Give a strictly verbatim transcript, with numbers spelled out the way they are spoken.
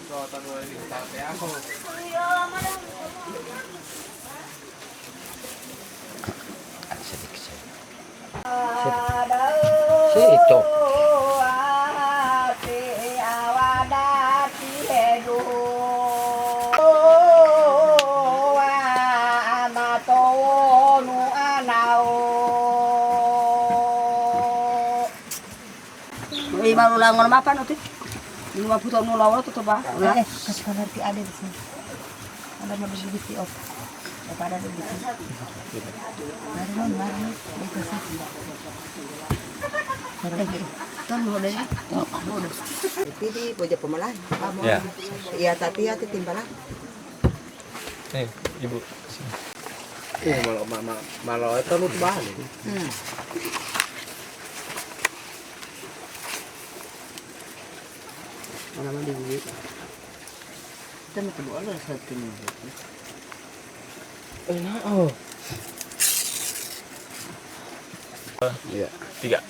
Sedikit saja. Situ. Wi malu langon mapan uti. Lima puluh tahun lawan itu coba. Eh, kasih kabar ti ada di sini. Ada mau di sini, Op. Apa ada di sini? Mari, Mon, mari. Itu sih. Eh, kan mau dari. Mau dari. Pidi boja pemelahan. Ya. Iya, tapi ya titimbalan. Eh, Ibu, sini. Eh, malah, ma-, ma-, malah itu lu balik. Hmm. Mana mandi dulu? Kita mau kedua lah satu nih. Enak, oh. Iya. Tiga.